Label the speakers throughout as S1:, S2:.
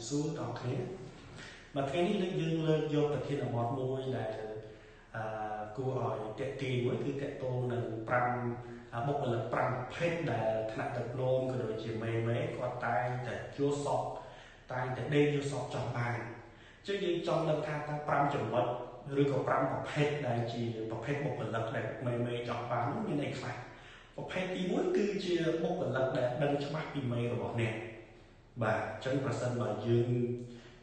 S1: បសួរដល់គ្នាបាទថ្ងៃនេះលើកយើងលើកយកប្រធានបទមួយដែលអឺគួរឲ្យតាក់ទាញមួយគឺតាក់ទងនឹង5បុគ្គលិក5ប្រភេទដែលថ្នាក់ដឹកនាំក៏ដូចជាមេមេគាត់តែងតែជួសក់តែងតែដេកយល់សក់ចង់បានចឹងយើងចង់ដឹងថាតើ5ចំណុចឬក៏5ប្រភេទដែលជាប្រភេទបុគ្គលិកដែលមេមេចង់បាននោះមានអីខ្លះប្រភេទទី1គឺជាបុគ្គលិកដែលដឹងច្បាស់ពីមេរបស់អ្នកបាទអញ្ចឹងប្រសិនបើយើង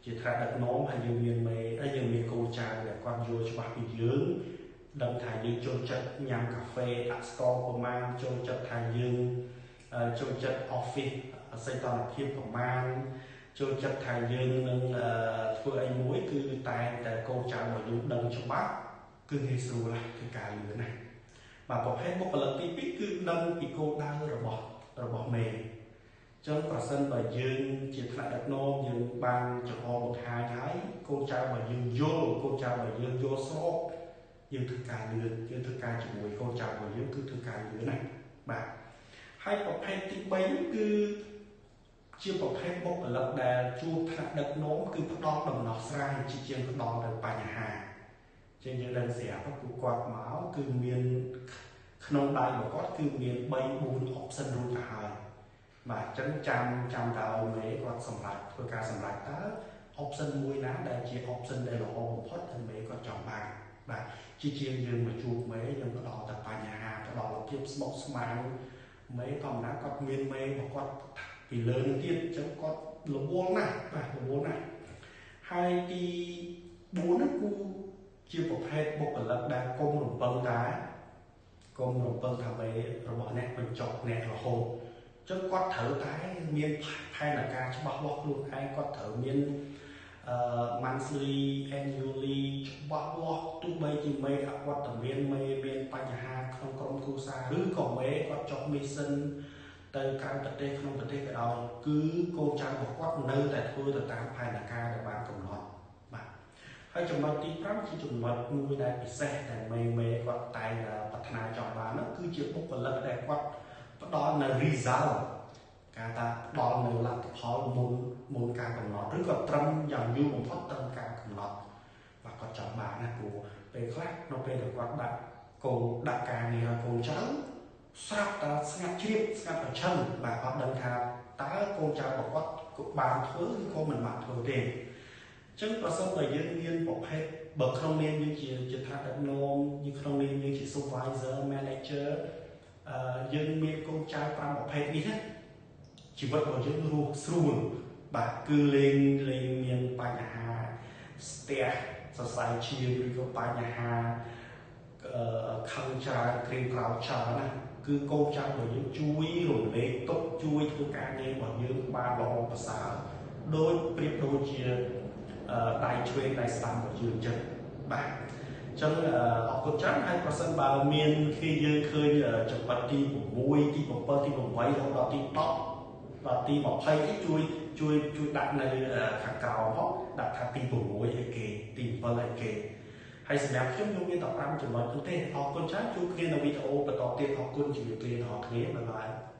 S1: ជាថ្នាក់ដឹកនាំហើយយើងមានមេហើយយើងមានកូនចៅដែលគាត់យល់ច្បាស់ពីយើងដឹងថាយើងចូលចិត្តញ៉ាំកាហ្វេដាក់ស្ករប្រមាណចូលចិត្តថាយើងចូលចិត្ត office សីតុណ្ហភាពប្រមាណចូលចិត្តថាយើងនឹងធ្វើអីមួយគឺតែតែកូនចៅរបស់យើងដឹងច្បាស់គឺងាយស្រួលណាស់គឺការលឿនណាស់បាទប្រភេទបុគ្គលិកទី2គឺដឹងពីគោលដៅរបស់មេចឹងប្រសិនបើយើងជាថ្នាក់ដឹកនាំយើងបានចំអបង្ហាញហើយកូនចៅរបស់យើងយល់កូនចៅរបស់យើងយល់ស្របយើងធ្វើការលឿនយើងធ្វើការជាមួយកូនចៅរបស់យើងគឺធ្វើការលឿនណាស់បាទហើយប្រភេទទី3នោះគឺជាប្រភេទបុគ្គលិកដែលជួបថ្នាក់ដឹកនាំគឺផ្ដល់ដំណោះស្រាយជាជាងផ្ដល់នៅបញ្ហាជាងយើងដឹងស្រាប់គឺគាត់មកគឺមានក្នុងដៃរបស់គាត់គឺមាន3 4 option រួចទៅហើយបាទអញ្ចឹងចាំចាំតើឲ្យមេគាត់សម្រាប់ធ្វើការសម្រាប់តើ option មួយណាដែលជា option ដែលល្អបំផុតដែលមេគាត់ចង់បានបាទជាជាងយើងមកជួបមេយើងផ្ដល់តែបញ្ហាផ្ដល់ភាពស្មុគស្មាញមេធម្មតាគាត់មានមេរបស់គាត់ពីលើនឹងទៀតអញ្ចឹងគាត់រវល់ណាស់បាទរវល់ណាស់ហើយទី4នោះគឺជាប្រភេទបុគ្គលិកដែលគុំរំពឹងថាគុំរំពឹងថាមេរបស់អ្នកបញ្ចុកអ្នករហូតអញ្ចឹងគាត់ត្រូវតែមានផែនការច្បាស់លាស់ខ្លួនឯងគាត់ត្រូវមានmonthly annually ច្បាស់លាស់ទោះបីជាមេអវត្តមានមេមានបញ្ហាក្នុងក្រុមគ្រួសារឬក៏មេគាត់ចុះ mission ទៅក្រៅប្រទេសក្នុងប្រទេសក៏ដោយគឺកូនចៅរបស់គាត់នៅតែធ្វើទៅតាមផែនការដែលបានកំណត់បាទហើយចំណុចទី5ជាចំណុចមួយដែលពិសេសដែលមេមេគាត់តែងប្រាថ្នាចង់បាននោះគឺជាបុគ្គលិកដែលគាត់ផ្ដល់នៅ result ការថាផ្ដល់នៅលទ្ធផលមុនមុនការកំណត់ឬក៏ត្រឹមយ៉ាងយូរបំផុតត្រឹមការកំណត់បាទគាត់ចង់បានណាព្រោះពេលខ្លះនៅពេលដែលគាត់ដាក់គោលដាក់ការងារឲ្យកូនចៅស្រាប់តែស្ងាត់ជ្រាបស្ងាត់ប្រឈឹងបាទអត់ដឹងថាតើកូនចៅរបស់គាត់ក៏បានធ្វើឬក៏មិនបានធ្វើទេអញ្ចឹងប្រសិនបើយើងមានប្រភេទបើក្នុងនាមយើងជាជាថ្នាក់ដឹកនាំយើងក្នុងនាមយើងជា supervisor manager យើងមានកូនចៅ5ប្រភេទនេះណាជីវិតរបស់យើងរស់ស្រួលបាទគឺលេងលេងមានបញ្ហាស្ទះសរសៃឈាមឬក៏បញ្ហាខឹងច្រើនគ្រៀមក្រោធច្រើនណាគឺកូនចៅរបស់យើងជួយរំលែកទុកជួយធ្វើការងាររបស់យើងបានល្អប្រសើរដោយប្រៀបដូចជាដៃឆ្វេងដៃស្ដាំរបស់យើងអញ្ចឹងបាទអញ្ចឹងអរគុណច្រើនហើយប្រសិនបើមានគ្នាយើងឃើញចំណុចទី6ទី7ទី8រហូតដល់ទី10ដល់ទី20អីជួយជួយជួយដាក់នៅខាងក្រោមផងដាក់ថាទី6អីគេទី7អីគេហើយសម្រាប់ខ្ញុំខ្ញុំមានតែ5ចំណុចនោះទេអរគុណច្រើនជួបគ្នានៅវីដេអូបន្តទៀតអរគុណជំរាបលាដល់អ្នកគ្នាបាយបាយ។